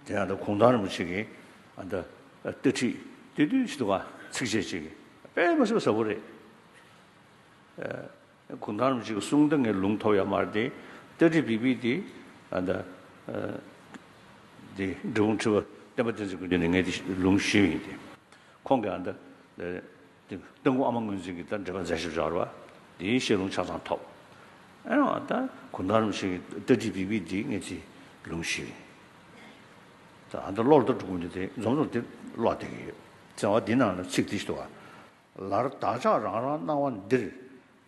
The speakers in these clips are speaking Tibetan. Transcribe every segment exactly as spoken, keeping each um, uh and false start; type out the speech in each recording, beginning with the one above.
དེ་ཡང་ད་གུང་ཐང་རིན་པོ་ཆེ་གི་ཨ་ད་ལྟ་ཁྲིད་དེ་དུས་ཞིག་འདུག་ག་ཚིགས་བཅད་ཅིག་དཔེ་མི་སྲིད་པ་ཟབ་པོ་རེད། གུང་ཐང་རིན་པོ་ཆེ་གི་གསུང་དེ་ངས་ལུང་ཐོབ་ཡོད་མ་རེད་དེ། ལྟ་ཁྲིད་བི་བི་དེ་ཨ་ད་དེ་འབྲི་གུང་ཁྲི་པ་བསྟན་པ་བསྟན་འཛིན་དགེ་འདུན་ནས་ངས་དེ་ལུང་ཞུས་ཡིན་ཏེ། ཁོང་གིས་ཨ་ད་དེ་སྟོན་མགོན་ཨ་མ་ངོས་འཛིན་གྱི་ད་འགྲེལ་པ་མཛད་ཞབས་སྦྱོར་བ་དེའི་བཤད་ལུང་ཆ་ཚང་ཐོབ། ཨེ་ད་གུང་ཐང་རིན་པོ་ཆེ་གི་ལྟ་ཁྲིད་བི་བི་དེ་ངས་དེ་ལུང་ཞུས་ཡིན། ད་ཨ་ད་བློར་ད་འགྲོ་གི་འདུག་དེ་འཛོམས་འཛོམས་དེ་ཀློག་བསྡད་ཀྱི་ཡོད། ཚེ་བ་འདི་ནང་ལ་ཚིག་འདི་ཞིག་འདུག་ག་ལར་བདག་ཅག་རང་རང་སྣང་བ་འདིར་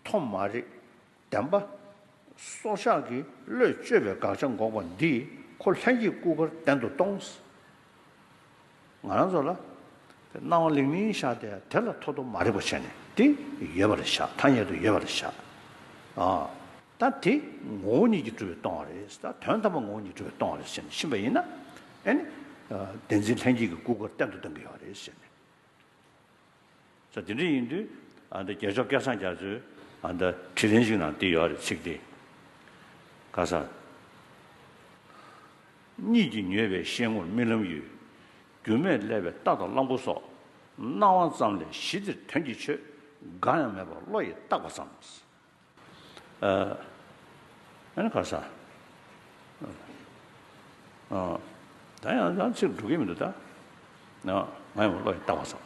ཐོམ་མ་རིག་བདེན་པ། སྲོག་ཆགས་ཀྱི་བློས་བཅོས་པའི་དགག་བྱ་འགོག་པ་འདིས་ཁོ་ལྷན་སྐྱེས་སྐུ་མཁར་བརྟན་དུ་གཏོང་། ང་རང་ཚོ་ལ་སྣང་བ་ལིང་ལིང་ཤར་ཏེ་དེ་ལ་ཐོག་ཐོག་མ་རིག་པ་བྱས་ནས་དེ་ཡོད་པར་བཞག་ཐ་སྙད་དུ་ཡོད་པར་བཞག་ཨ་ད་དེ་ངོ་བོ་ཉིད་ཀྱིས་གྲུབ་པའི་སྟོང་བ་རེད། ད་དོན་དམ་པ་ངོ་བོ་ཉིད་གྲུབ་པའི་སྟོང་བ་རེད་ཟེར་ནས་ཕྱིན་པ་ཡིན་ན། ཨེ་ནི། བདེན་འཛིན་ལྷན་སྐྱེས་ཀྱི་སྐུ་མཁར་བརྟན་དུ་གཏོང་གི་ཡོད་རེད་ཟེར་ནས། ས་དེ་འདྲ་ཡིན་དུས་ཨ་འདི་རྒྱལ་མཆོག་སྐལ་བཟང་རྒྱ་མཚོའི་ཨ་འདི་དྲིས་ལན་ཞིག་ནང་འདི་ཡོད་རེད། ཚིག་འདི་ག་ས། གཉིད་ཀྱིས་མྱོས་པའི་ཤེལ་ངོར་རྨི་ལམ་ཡོད། རྒྱུ་མེད་བསླད་པའི་རྟ་དང་གླང་པོ་སོགས། སྣང་བ་ཙམ་ལས་གཞི་འདིར་དོན་གྱི་ཆོས། འགའ་ཡང་མེད་པར་བློ་ཡིས་བཏགས་པ་ཙམ། ཨ་ནི་ག་ས། ད་ཡང་ཡང་ཚིག་འགྲོ་གི་མི་འདུག་ད། ང་ཡང་བློ་ཡིས་བཏགས་པ་ཙམ།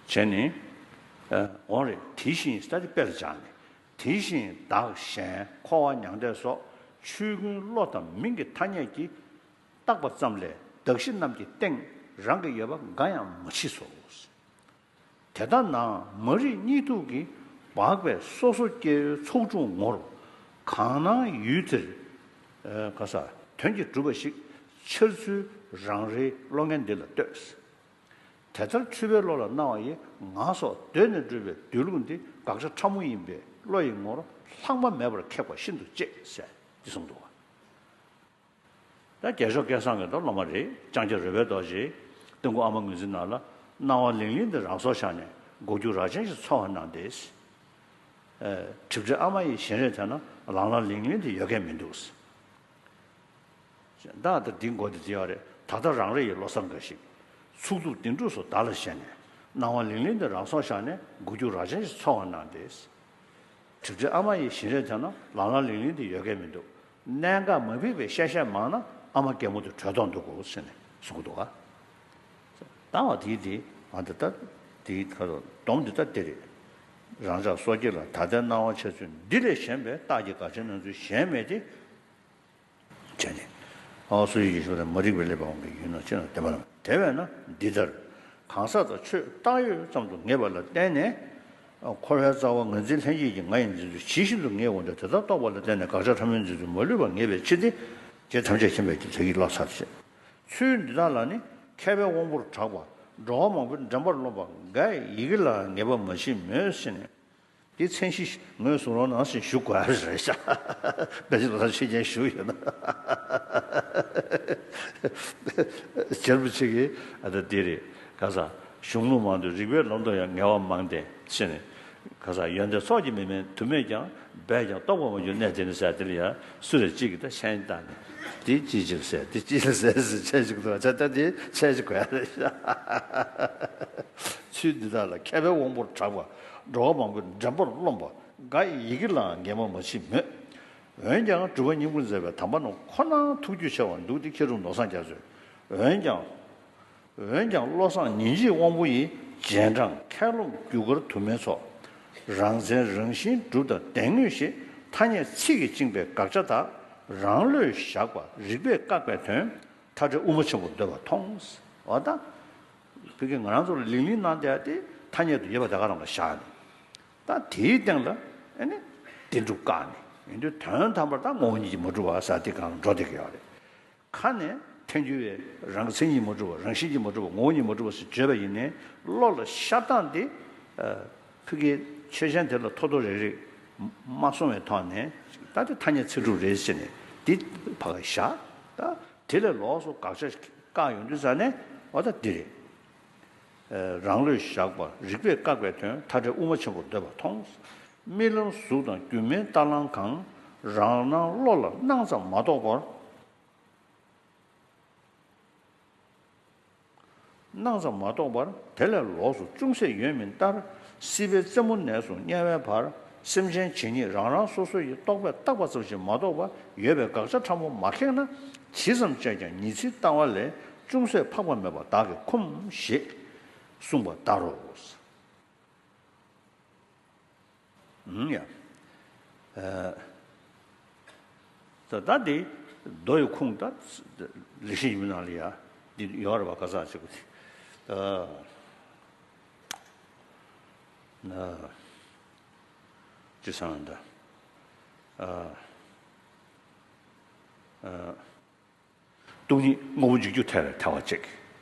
བྱས་ནས། འོང་རེད། དེ་བཞིན་ས་དེ་དཔེ་ལ་སྦྱར་ནས། དེ་བཞིན་བདག་གཞན་འཁོར་བ་མྱང་འདས་སོགས་ཆོས་ཀུན་བློ་དང་མིང་གི་ཐ་སྙད་ཀྱིས་བཏགས་པ་ཙམ་ལས་གདགས་གཞི་རྣམས་ཀྱི་སྟེང་རང་གི་ཡོད་པ་འགའ་ཡང་མ་མཆིས་སོ། དེ་ལྟ་ན་མ་རིག་གཉིད་འཐུག་གིས་སྦགས་པའི་སོ་སོ་སྐྱེ་བོའི་ཚོགས་དྲུག་ངོར། གང་སྣང་ཡུལ་དེར། ཨ་ག་ས། དོན་གྱིས་གྲུབ་པ་ཞིག་འཆར་ཚུལ་རང་རེའི་བློ་ངན་འདི་ལ་ལྟོས། དེ་ལྟར་འཁྲུལ་པའི་བློ་ལ་སྣང་བ་ཡི་ང་སོགས་གདོད་ནས་གྲུབ་པའི་སྡོད་ལུགས་འདི་དགག་བྱ་ཕྲ་མོ་ཡིན་པས་བློ་ཡི་ངོར་ལྷག་མ་མེད་པར་ཁེགས་པ་ཤིན་ཏུ་གཅེས་ཟེར་འདི་གསུངས་འདུག་བ། ད་རྒྱལ་མཆོག་སྐལ་བཟང་གི་ད་སློབ་མ་རེད། ལྕང་སྐྱ་རོལ་པའི་རྡོ་རྗེ། སྟོན་མགོན་ཨ་མ་ངོས་འཛིན་ནང་ལ་སྣང་བ་ལིང་ལིང་འདི་རང་སྲོག་བཞག་ནས་འགུག་རྒྱུ་རྭ་ཅན་ཞིག་འཚོལ་བ་གནང་སྟེ། གྲིབ་བྲལ་ཨ་མ་ཡི་བཞིན་རས་དེ་ན་ལང་ལ་ལིང་ལིང་འདི་ཡོད་མཁན་མི་འདུག་ད་ད་འདི་མགོ་འདི་བརྗེ་བ་རེད། ད་ལྟ་རང་རེ་ཡི་བློ་བཟང་འགའ་ཞིག་ཚུགས་ཐུབ་བདེན་གྲུབ་སོགས་བདག་ལ་བཞེས་ནས། སྣང་བ་ལིང་ལིང་འདི་རང་སྲོག་བཞག་ནས་འགུག་རྒྱུ་རྭ་ཅན་ཞིག་འཚོལ་བ་གནང་སྟེ། གྲིབ་བྲལ་ཨ་མ་ཡི་བཞིན་རས་དེ་ན་ལང་ལ་ལིང་ལིང་དེ་ཡོད་མཁན་མི་འདུག་གནད་འགག་མ་ཕིགས་པའི་བཤད་བཤད་མང་ན་ཨ་མ་རྒན་མོ་དེ་བྲོས་ཐོག་འདུག་གོ་ཟེར་ནས་གསུང་གི་འདུག་ག་ད་བ་དེའི་དེ་ང་འདི་ལྟར་དེའི་ཁ་ལ་སྡོམ་འདི་ལྟར་དེ་རེད། རང་ཅག་སོ་སྐྱེ་ལ་ད་ལྟའི་སྣང་བ་འཆར་ཚུལ་འདི་ལས་གཞན་པའི་རྟགས་ཀྱི་དགག་བྱའི་སྣང་ཚུལ་གཞན་མེད་དེ། བྱས་ནས། ཨོ་སོ་ཡི་ཡེ་ཤེས་དང་མ་རིག་པའི་བསླད་པ་དབང་གིས་ཡུལ་སྣང་ཕྱིར་སྣང་བདེན་པ་རྣམས་དེ་བས་ན་འདི་ལྟར། གང་ཟག་དང་ཆོས་བཏགས་ཡོད་ཙམ་དུ་ངེས་པ་ལ་བརྟེན་ནས། འཁོར་བའི་རྩ་བ་ངར་འཛིན་ལྷན་སྐྱེས་ཀྱི་ང་ཡི་འཛིན་ཚུལ་ཇི་བཞིན་དུ་ངེས་འོང་དུས་དེ་ལྟར་རྟོགས་པ་ལ་བརྟེན་ནས་དགག་བྱ་ཕྲ་མོའི་འཛིན་ཚུལ་མ་ལུས་པར་ངེས་པའི་ཕྱིར་ཏེ། རྗེ་ཐམས་ཅད་མཁྱེན་པའི་རྒྱུད་དེ་ཡི་བློ་ཚར་ཞེས། ཚུལ་འདི་དག་ལ་ནི་མཁས་པའི་དབང་པོར་གྲགས་པ་འགྲོ་བ་མང་པོའི་འདྲེན་པར་རློམ་པ་འགའ་ཡི་ཡི་གེ་ལའང་ངེས་པ་མ་མཆིས་མོད་ཟེར་ནས། འདི་མཚན་གཞི་ངོས་བཟུང་རོགས་གནང་ཞེས་ཞུ་དགོས་པ་རེད་ཤག་དཔེ་ཆ་ལ་ཆོས་རྒྱན་ཞུ་ཡོད་ན། རྗེ་རིན་པོ་ཆེ་གིས་ཨ་ད་འདི་རེད་ག་ས། གཞུང་ལུགས་མང་དུ་རིགས་པའི་ལམ་དུ་ཡང་ངེས་པ་མང་སྟེ་ཟེར་ནས། ག་ས་ཡོན་ཏན་ཚོགས་ཀྱིས་མི་དམན་དུ་མེད་ཀྱང་། འབད་ཀྱང་རྟོགས་པར་མ་གྱུར་གནས་དེ་ནི་ཟེར་དེ་ལ་ཡང་སུ་རེ་གཅིག་གིས་ད་མཆན་བཏང་ནས་འདི་ཅི་ཕྱིར་ཟེར་འདི་ཅི་ལ་ཟེར་ཟེར་མཆན་ཞིག་འདུག་ད་ད་འདི་མཆན་ཞིག་དགོས་ཡ་རེད་ཤག་ཚུལ་འདི་དག་ལ་མཁས་པའི་དབང་པོར་གྲགས་པ་འགྲོ་བ་མང་པོའི་འདྲེན་པར་རློམ་པ་འགའ་ཡི་ཡི་གེ་ལའང་ངེས་པ་མ་མཆིས་མོད། འོན་ཀྱང་གྲུབ་པ་སྙིང་པོར་མཛད་པའི་དམ་པ་རྣམས་ཁོ་ནའང་ཐུགས་རྒྱུས་ཆེ་བར་འདུག་སྟེ་མཁས་གྲུབ་མནོ་བསམ་རྒྱ་མཚོས། འོན་ཀྱང་། འོན་ཀྱང་བློ་བཟང་ཉིན་བྱེད་དབང་པོ་ཡི་རྗེས་འབྲང་མཁས་རློམ་རྒྱུ་སྐར་དུ་མའི་ཚོགས། རང་མཚན་རང་བཞིན་གྲུབ་དང་ལྡན་དངོས་ཞེས་ཐ་སྙད་ཚིག་གིས་བཅིངས་པའི་དགག་བྱ་དག་རང་བློས་བཞག་པ་རིགས་པས་བཀག་པའི་དོན་མཐའ་བྲལ་དབུ་མ་ཆེན་པོར་འདོད་པ་མཐོང་། འོ་ད། བོད་ཀྱི་ང་རང་ཚོ་ལ་ལིང་ལིང་གནང་བསྡད་དེ་ཐ་སྙད་དུ་ཡོད་པ་དེ་ག་རང་ལ་བཞག་ནས། ད་དེའི་སྟེང་ལ་ཨ་ནི་བདེན་གྲུབ་བཀག་ནས་ཡིན་དུས་དོན་དམ་པར་ད་ངོ་བོ་ཉིད་ཀྱིས་མ་གྲུབ་པ་ཟེར་དེ་གང་འགྲོ་བསྡད་ཀྱི་ཡོད་རེད། ཁ་ནས་ཐལ་འགྱུར་བའི་རང་གི་མཚན་ཉིད་མ་གྲུབ་པ་རང་བཞིན་གྱིས་མ་གྲུབ་པ་ངོ་བོ་ཉིད་མ་གྲུབ་པ་ཟེར་བརྗོད་པ་ཡིན་ནའི་བློ་ལ་ཤར་སྟངས་དེ། ཕ་གིའི་ཆོས་ཅན་དེ་ལ་ཐོ་ཐོ་རེག་རེག་མ་སོང་བའི་ཐོག་ནས་ད་དེ་ཐ་སྙད་ཚིག་གྲུབ་རེད་ཟེར་ནས་འདི་ཕ་ག་བཞག་ད་དེ་ལས་ལོགས་སུ་དགག་བྱ་བཀག་ཡོང་དུས་ཙ་ནས་འོ་ད་འདི་རེད། རང་བློས་བཞག་པ་རིགས་པས་བཀག་པའི་དོན་མཐའ་བྲལ་དབུ་མ་ཆེན་པོར་འདོད་པ་མཐོང་། རྨི་ལམ་གཟུགས་དང་སྒྱུ་མའི་རྟ་གླང་གང་། རང་སྣང་བློ་ལ་སྣང་ཙམ་མ་རྟོགས་པར། སྣང་ཙམ་མ་གཏོགས་པར། དེ་ལས་ལོགས་སུ་ཅུང་ཟད་ཡོད་མིན་ལྟར། སྲིད་པའི་རྩེ་མོ་ནས་བཟུང་དམྱལ་བའི་བར། སེམས་ཅན་ཇི་སྙེད་རང་རང་སོ་སོ་ཡི་རྟོག་པས་བཏགས་པ་ཙམ་ཞིག་མ་གཏོགས་པ་ཡོད་པའི་དགག་བྱ་ཕྲ་མོ་མ་ཁེགས་ན། ཇི་ཙམ་དཔྱད་ཀྱང་ཉི་ཚེའི་ལྟ་བ་ལས་ཅུང་ཟད་འཕགས་པ་མེད་པ་བདག་གིས་ཁུམས་ཞེས་གསུངས་པ་ལྟར་རོ། ཨུམ་ཡ། ཨ། ད་ད་འདི་མདོ་ཡི་ཁུངས་ད་ལེགས་བཤད་ཡིན་ནང་ལ་ཡ་འདི་ཡོད་རེད་པ། ག་ས་ཅིག་ཨ། ན། ཅི་ས་ན་ད། ཨ། ཨ། སྟོང་ཉིད་དངོས་པོ་འཇིག་རྒྱུ་ཐལ་བའི་ཐལ་བ་གཅིག།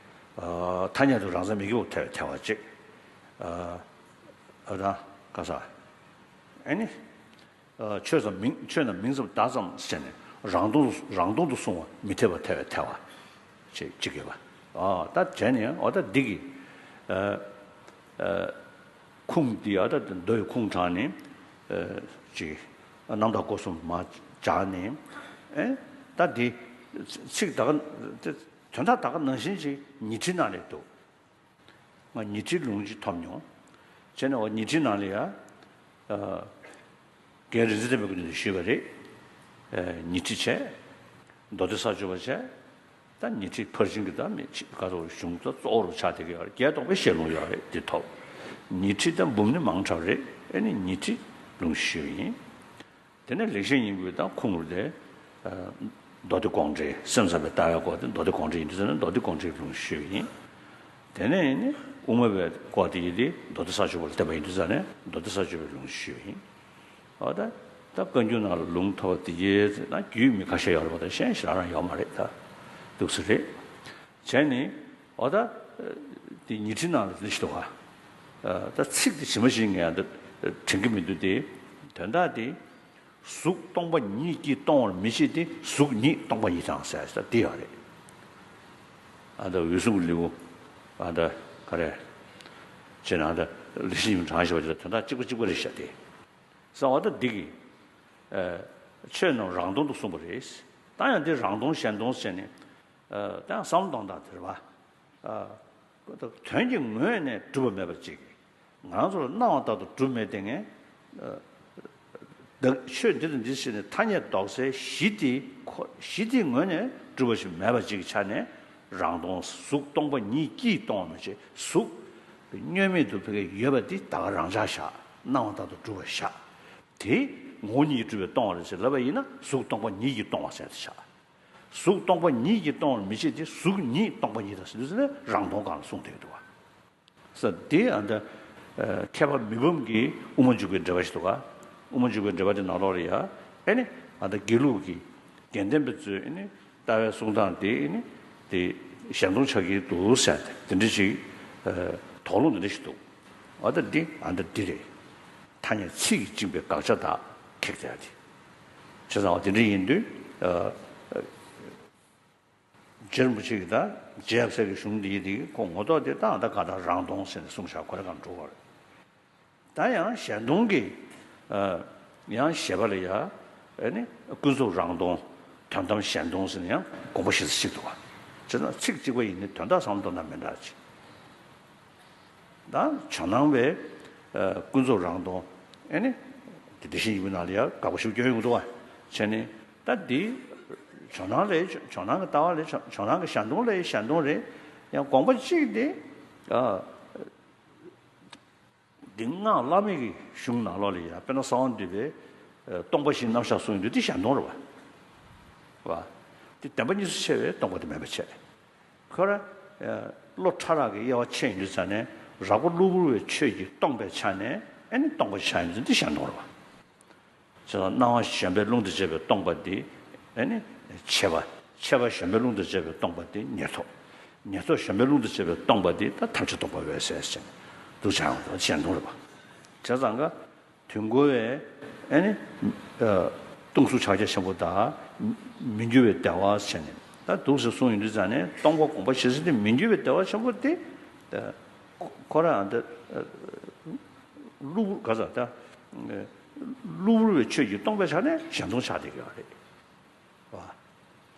ཨ། ཐ་སྙད་དུ་རང་མཚན་མི་འགྱུར་བ་ཐལ་བའི་ཐལ་བ་གཅིག། ཨ། ཨ་ད་ག་ས། ཨ་ནི། ཨ། ཆོས་སམ་མིང་། ཆོས་རྣམས་མིང་ཙམ་བརྡ་ཙམ་ཟེར་ནས་རང་སྟོང་དུ། རང་སྟོང་དུ་གསུང་བ་མི་འཐད་པ་ཐལ་བའི་ཐལ་བ་གཅིག་གཅིག་ཡོད་པ། ཨ། ད་བྱས་ནས་འོ་ད་འདི་གི། ཨ། ཨ། ཁུངས་འདི་ཨ་ད་མདོ་ཡི་ཁུངས་དྲངས་ནས། ཨ། ཅིག་རྣམ་དག་སྒོ་གསུམ་མར་སྦྱར་ནས། ཨེ། ད་འདི་ཚིག་ད་ག་དོན་དག་ད་ག་ནང་བཞིན་ཅིག་ཉི་ཁྲིའི་ནང་ལ་འདུག། ང་ཉི་ཁྲིའི་ལུང་ཅིག་ཐོབ་མྱོང་། བྱས་ནས་འོ་ཉི་ཁྲིའི་ནང་ལ་ཡ། ཨ། རྒན་རིག་འཛིན་བསྟན་པའི་སྐུ་མདུན་དུ་ཞུས་པ་རེད། ཨ། ཉི་ཁྲི་བྱས། མདོ་སྡེ་ས་བཅུ་པ་བྱས། ད་ཉི་ཁྲི་ཕར་ཕྱིན་གྱི་ད་མི་ཅིག་ག་ཚོད་གཞུང་ད་གཙོ་བོ་རུ་ཆགས་བསྡད་ཀྱི་ཡོད་རེད། བརྒྱད་སྟོང་པའི་ཞལ་ལུང་ཡོད་རེད། འདི་ཐོབ། ཉི་ཁྲི་ད་འབུམ་ནི་མང་དྲགས་རེད། ཨེ་ནི་ཉི་ཁྲིའི་ལུང་ཞུས་པ་ཡིན། དེ་ནས་ལེགས་བཤད་སྙིང་པོའི་ད་ཁུངས་རུ་དེ། ཨ། མདོ་སྡེ་དགོངས་འགྲེལ། སེམས་ཙམ་པའི་ལྟ་བའི་སྐོར་དེ་མདོ་སྡེ་དགོངས་འགྲེལ་ཡིན་དུས་ཙ་ནས་མདོ་སྡེ་དགོངས་འགྲེལ་ལུང་ཞུས་པ་ཡིན། དེ་ནས་ནི་དབུ་མ་པའི་སྐོར་དེ་ཡིན་ཏེ་མདོ་སྡེ་ས་བཅུ་པ་ལ་བརྟེན་པ་ཡིན་དུས་ཙ་ནས་མདོ་སྡེ་ས་བཅུ་པའི་ལུང་ཞུས་པ་ཡིན། འོ་ད་ད་བཀའ་འགྱུར་ནང་ལ་ལུང་ཐོབ་པ་དེ་གའི་ནང་རྒྱུད་མི་ཁ་ཤས་ཡོད་རེད་པ། ད་གཞན་ཞེ་དྲག་རང་ཡོད་མ་རེད། ད་འདུག་སེ་རེད། བྱས་ནི་འོ་ད་དེ་ཉི་ཁྲི་ནང་ལ་དེ་ཞིག་འདུག་ག། ད་ཚིག་དེ་ཇི་མ་ཇི་བཞིན་ངས་ད་དྲན་གྱི་མི་འདུག་སྟེ། དོན་དག་དེ། གཟུགས་སྟོང་པ་ཉིད་ཀྱིས་སྟོང་བར་མི་བྱེད་དེ། གཟུགས་ཉིད་སྟོང་པ་ཉིད་དང་ཟེར་ས་དེ་ཡོད་རེད། ཨ་ད་འོད་སྲུང་གི་ལེའུ། ཨ་ད་ག་རེ། བྱས་ན་ཨ་ད་ལེགས་བཤད་སྙིང་པོ་དྲངས་བཞག་པ་ཅིག་ལ་དོན་དག་གཅིག་པ་གཅིག་པ་རེད་བཞག་སྟེ། ས་འོ་ད་འདི་གི། ཨ། ཆོས་རྣམས་རང་སྟོང་དུ་གསུངས་པ་རེད། ད་ཡང་འདི་རང་སྟོང་གཞན་སྟོང་ཟེར་ནས། ཨ། ད་ཡང་བསམ་བློ་གཏོང་སྟངས་དེ་རེད་པ། ཨ། དོན་གྱི་ངོས་ནས་གྲུབ་པ་མེད་པ་ཅིག། ང་རང་ཚོ་ལ་སྣང་བ་ལྟར་དུ་གྲུབ་མེད་དེ་ངས། ཨ། བདག་ཆོས་འདི་དང་འདི་ཟེར་ནས་ཐ་སྙད་འདོགས་སའི་གཞི་དེ། ཁོ་གཞི་དེའི་ངོས་ནས་གྲུབ་པ་ཞིག་མེད་པ་ཅིག་གི་ཆ་ནས་རང་སྟོང་གཟུགས་སྟོང་པ་ཉིད་ཀྱིས་སྟོང་བར་མི་བྱེད། གཟུགས་བརྙན་མེད་དུ་ཕ་གིར་ཡོད་པ་འདི་ད་ག་རང་འཇགས་བཞག། སྣང་བ་ལྟར་དུ་གྲུབ་པ་བཞག། དེ་ངོ་བོ་ཉིད་ཀྱིས་གྲུབ་པས་སྟོང་བ་རེད་ཟེར་ལབ་པ་ཡིན་ན་གཟུགས་སྟོང་པ་ཉིད་ཀྱིས་སྟོང་བ་ཟེར་དེ་བཞག། གཟུགས་སྟོང་པ་ཉིད་ཀྱིས་སྟོང་བར་མི་བྱེད་དེ། གཟུགས་ཉིད་སྟོང་པ་ཉིད་དང་ཟེར་དུས་ཙ་ནས་རང་སྟོང་སྒང་ལ་གསུངས་བསྡད་ཀྱི་འདུག་བ། ས་དེ་ཨ་ད། ཨ། མཁས་པ་མི་ཕམ་གྱིས་དབུ་མ་འཇུག་པའི་འགྲེལ་པ་ཞིག་འདུག་ག། དབུ་མ་འཇུག་པའི་འགྲེལ་པ་དེ་ནང་ལོགས་ལ་ཡ། ཨེ་ནི་ཨ་ད་དགེ་ལུགས་ཀྱི་དགེ་ལྡན་པ་ཚོའི་ཨེ་ནི་ལྟ་བའི་གསུང་སྟངས་དེ་ཨེ་ནི་དེ་གཞན་སྟོང་ཆགས་ཀྱི་འདུག་ཟེར་དེ་འདྲ་ཞིག། ཨ། དོགས་སློང་དེ་འདྲ་ཞིག་འདུག། ཨ་ད་འདི་ཨ་ད་འདི་རེད། ཐ་སྙད་ཚིག་གིས་བཅིངས་པའི་དགག་བྱ་དག་ཁེགས་བསྡད་ཡ་དེ། བྱས་ཙང་འོ་དེ་འདྲ་ཡིན་དུས། ཨ། རྗེ་རིན་པོ་ཆེ་གིས་ད་རྗེ་ཡབ་སྲས་ཀྱི་གཞུང་འདི་ཡི་དེ་ཁོ་ངོ་ཐོག་དེ་ད་ད་ག་ད་རང་སྟོང་ཟེར་ནས་གསུངས་བཞག། ཁོ་རང་གང་འགྲོ་བ་རེད། ད་ཡང་གཞན་སྟོང་གི། ཨ། ཡང་ཞེས་པ་ལ་ཡ། ཨེ་ནི་ཀུན་རྫོབ་རང་སྟོང་། དོན་དམ་གཞན་སྟོང་ཟེར་ནས་ཡང་དགོངས་པ་བཞེས་ས་ཞིག་འདུག་བ། བྱས་ཙང་ཚིག་གཅིག་པ་ཡིན་ནའི་དོན་དག་བསམ་བློ་གཏོང་ན་མི་འདྲ་ཅིག། ད་ཇོ་ནང་བའི། ཨ། ཀུན་རྫོབ་རང་སྟོང་། ཨེ་ནི་དེ་དེ་བཞིན་ཡིན་པའི་ནང་ལ་ཡང་དགག་པ་ཞིག་སྐྱོན་ཡོང་གི་འདུག་བ། བྱས་ནས་ད་འདི་ཇོ་ནང་ལ་ཇོ་ནང་གི་ལྟ་བ་ལ་ཇོ་ནང་གི་གཞན་སྟོང་ལ་གཞན་སྟོང་རེད། ཡང་དགོངས་པ་གཅིག་དེ། ཨ། འདི་སྔགས་བླ་མེད་ཀྱི་གཞུང་ནང་ལོགས་ལ་ཡང་དཔེར་ན་གསང་བ་འདུས་པའི། ཨ། སྟོང་པ་བཞིའི་རྣམ་གཞག་གསུངས་ཡོང་དུས་འདི་གཞན་སྟོང་རེད་བ། བ། འདི་བདེན་པ་གཉིས་སུ་ཕྱེ་བས་སྟོང་པ་དེ་མེད་པར་བྱས། ཁོ་ར། ཨ། བློ་ཕྲ་རགས་ཀྱི་དབྱེ་བ་ཕྱེ་ཡོང་དུས་ཙ་ནས་རགས་པ་གློ་བུར་བའི་ཆོས་ཀྱིས་སྟོང་པའི་ཆ་ནས་ཨེ་ནི་སྟོང་པ་ཆགས་ཡོང་དུས་འདི་གཞན་སྟོང་རེད་བ། བྱས་ཙང་སྣང་བ་གཞན་པའི་རླུང་དང་བཅས་པའི་སྟོང་པ་འདི་ཨེ་ནི་ཕྱེ་བ། ཕྱེ་བ་གཞན་པའི་རླུང་དང་བཅས་པའི་སྟོང་པ་འདི་ཉེར་ཐོབ། ཉེར་ཐོབ་གཞན་པའི་རླུང་དང་བཅས་པའི་སྟོང་པ་འདི་ད་ཐམས་ཅད་སྟོང་པ་འོད་གསལ་ཟེར་ནས་འདུག་བྱ་ཡང་གཞན་སྟོང་རེད་པ། བྱས་ཙང་ཀ་དུས་འཁོར་བའི་ཨེ་ནི་ཨ་སྟོང་གཟུགས་ཕྱག་རྒྱ་ཆེན་པོ་དང་མི་འགྱུར་བའི་བདེ་བ་ཟེར་ནས་ད་འདུག་ཟེར་གསུངས་ཡོང་དུས་ཙ་ནས་སྟོང་པ་དགོངས་པ་ཞེས་ཟེར་དེ་མི་འགྱུར་བའི་བདེ་བ་ཆེན་པོ་དེ་ཁོ་རང་ད་གློ་བུར་ག་ས་ད་གློ་བུར་བའི་ཆོས་ཀྱིས་སྟོང་པའི་ཆ་ནས་གཞན་སྟོང་ཆགས་བསྡད་ཀྱི་ཡོད་རེད། བ།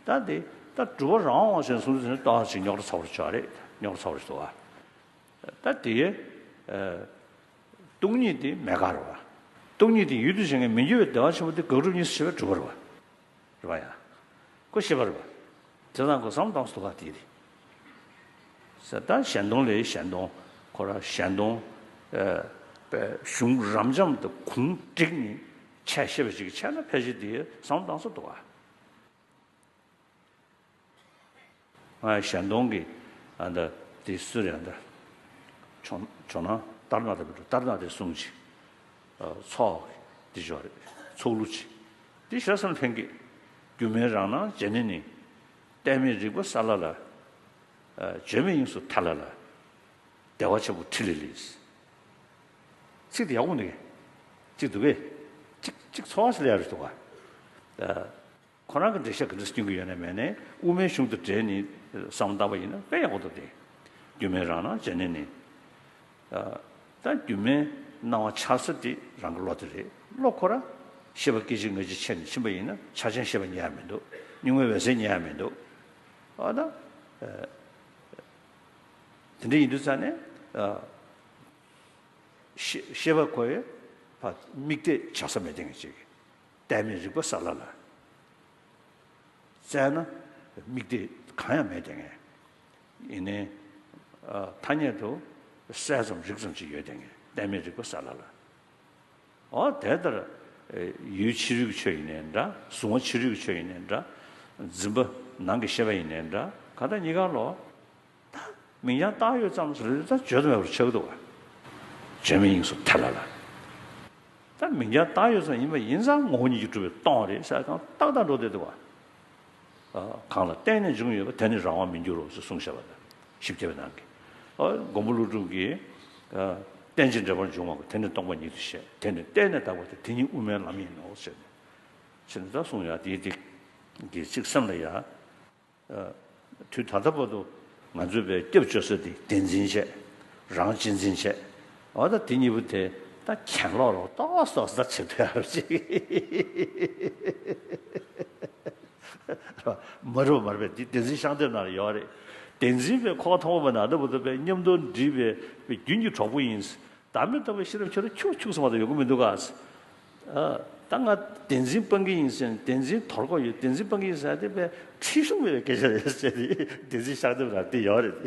ད་དེ་ ད་སྒྲུབ་པ་རང་དབང་བ་ཞེས་གསུངས་ཟིན་ཏོག་ཙམ་རྙོག་དྲ་ཚ་བོར་ཆགས་རེད། རྙོག་དྲ་ཚ་བོར་འདུག་བ། ད་དེ་ཡི་སྟོང་ཉིད་དེ་མེད་ཀ་རེད་བ། སྟོང་ཉིད་དེ་ཡུལ་དུ་བྱེད་མཁན་མི་འགྱུར་བའི་བདེ་བ་ཆེན་པོ་དེ་དགག་སྒྲུབ་གཉིས་སུ་ཕྱེ་བའི་སྒྲུབ་པ་རེད་བ། རེད་བ་ཡ། ཁོ་ཤེས་པ་རེད་བ། དེ་དང་ཁོ་བསམ་བཏང་སུ་འདུག་ག་དེ་རེད། ཟེར་ད་གཞན་སྟོང་ལས་གཞན་སྟོང་ཁོ་ར་གཞན་སྟོང་། ཨ་པའི་གཞུང་རབ་འབྱམས་དུ་གུང་བསྒྲིགས་ནས་འཆད་ཤེས་པ་ཞིག་འཆད་ན་ཕལ་ཆེར་དེ་བསམ་བཏང་སུ་འདུག་ག་ང་གཞན་སྟོང་གི་ཨ་འདྲ་དེ་སུ་རེད་ཨ་འདྲ། ཇོ་ཇོ་ནང་ལྟར་སྣང་དང་མི་འདྲ་ལྟར་སྣང་དེ་གསུངས་ཅིག་ཨ་ཚོགས་དེ་ཞོག་རེད། ཚོགས་ལུགས་ཅིག་དེ་ཞོག་བསམ་ལ་ཕན་གི། སྒྱུ་མའི་རང་སྣང་བྱས་ནས་ནི། གཏད་མེད་རིག་པ་ས་ལ་ལ། ཨ་བརྗོད་མེད་དབྱིངས་སུ་ཐལ་ལ་ལ། བདེ་བ་ཆེན་པོ་ཕྲིན་ལས་ལས། ཚིག་དེ་ཡག་པོ་འདུག་གས། ཚིག་འདུག་གས། གཅིག་གཅིག་ཚོར་བ་ཞིག་སླེབས་ཡ་རེད་འདུག་ག་ཨ། ཁོ་རང་གི་འགྲེལ་བཤད་ག་འདྲ་སྐྱོན་གྱི་ཡོད་ན་མེད་ནའི་དབུ་མའི་གཞུང་དང་འབྲེལ་ནས་བསམ་བློ་བཏང་པ་ཡིན་ན་དཔེ་ཡག་པོ་འདུག་སྟེ། སྒྱུ་མའི་རང་སྣང་བྱས་ནས་ནི། ཨ། ད་སྒྱུ་མའི་སྣང་བ་འཆར་ས་དེ་རང་གི་བློ་དེ་རེད། བློ་ཁོ་ར་ཤེས་པ་སྐད་ཅིག་ངེས་ཅིག་ཕྱེ་ནས་ཕྱིན་པ་ཡིན་ན་ཆ་ཅན་ཤེས་པ་རྙེད་ཡ་མི་འདུག་གཉུག་མའི་འོད་གསལ་རྙེད་ཡ་མི་འདུག་ཨ་ད། ཨ། དེ་འདྲ་ཡིན་དུས་ཙང་ནས། ཨ། ཤེས་ཤེས་པ་ཁོ་ཡི་ཕ་དམིགས་གཏད་བྱ་ས་མེད་དེ་ངེས་ཅིག་གཏད་མེད་རིག་པ་ས་ལ་ལ། བཙལ་ན་མིག་དེ་གང་ཡང་མེད་དེ་ངས། ཡིན་ནའི་ཨ་ཐ་སྙད་དུ་གསལ་ཙམ་རིག་ཙམ་ཅིག་ཡོད་དེ་ངས་གཏད་མེད་རིག་པ་ས་ལ་ལ། འོ་དེ་ལྟར་ཡུལ་ཕྱི་རོལ་གྱི་ཆོས་ཡིན་ནའི་འདྲ། གཟུང་བ་ཕྱི་རོལ་གྱི་ཆོས་ཡིན་ནའི་འདྲ། འཛིན་པ་ནང་གི་ཤེས་པ་ཡིན་ནའི་འདྲ། གང་ལྟར་གཉིས་ཀ་ལོ། ད་མིང་རྐྱང་བཏགས་ཡོད་ཙམ་ཞིག་ལ་ད་བརྗོད་དུ་མེད་པར་ཆགས་འདུག་བ། བརྗོད་མེད་དབྱིངས་སུ་ཐལ་ལ་ལ། ད་མིང་རྐྱང་བཏགས་ཡོད་ཙམ་ཡིན་པ་ཡིན་ཙང་ངོ་བོ་ཉིད་ཀྱིས་གྲུབ་པའི་སྟོང་རེད་ཟེར་གང་ཏག་ཏག་འགྲོ་བསྡད་འདུག་བ། ཨ། གང་ལ་བརྟེན་ནས་འབྱུང་ཡོད་པ་དེ་ནི་རང་དབང་མི་འགྱུར་རོ་ཞེས་གསུངས་བཞག་པ་དང་། ཞིབ་རྒྱས་པའི་ནང་གི། ཨ། མགོན་པོ་ཀླུ་སྒྲུབ་ཀྱིས། ཨ། རྟེན་ཅིང་འབྲེལ་པར་འབྱུང་བ་དེ་ནི་སྟོང་པ་ཉིད་དུ་བཤད། དེ་ནི་བརྟེན་ནས་དག་པ་དེ་དེ་ཉིད་དབུ་མའི་ལམ་ཡིན་ནོ་ཞེས་ནས། ཕྱིན་ད་གསུངས་ཡ་དེ་དེ་གི་གཅིག་སེམས་ལ་ཡ། དུས་ད་ལྟ་བར་དུ་ང་ཚོས་པའི་སྐྱབས་བཅོལ་ས་དེ་བདེན་འཛིན་བྱས། རང་གཅེས་འཛིན་བྱས། འོ་ད་དེ་གཉིས་པོ་དེ་ད་གྱེན་ལོག་རོགས་ཏོག་ཙམ་ད་བྱེད་ཐུབ་ཡ་རེད་ཅིག་མ་རེད་མ་རེད་པས་དེ་བདེན་འཛིན་ཤག་དེབ་ནང་ལ་ཡོད་རེད། བདེན་འཛིན་པའི་ཁོ་བ་མཐོང་བ་ན་ད་བར་དུ་པའི་མཉམ་དུ་འདྲིས་པའི་པའི་རྒྱུན་གྱི་གྲོགས་པོ་ཡིན། བདག་མེད་རྟོགས་པའི་ཤེས་རབ་ཁྱོད་རང་ཁྱུག་ཁྱུག་ཙམ་མ་གཏོགས་ཡོང་གི་མི་འདུག་ག་ཨ། ད་ང་བདེན་འཛིན་སྤང་གི་ཡིན་ཟེར་ནས་བདེན་འཛིན་དོར་གོ་ཡོད། བདེན་འཛིན་སྤང་གི་ཡིན་ཟེར་ཏེ་པའི་ཁྲིད་གཞུང་མེད་པའི་སྐད་ཆ་རེད་ཟེར་ཏེ་བདེན་འཛིན་ཤག་དེབ་ར་དེ་ཡོད་རེད།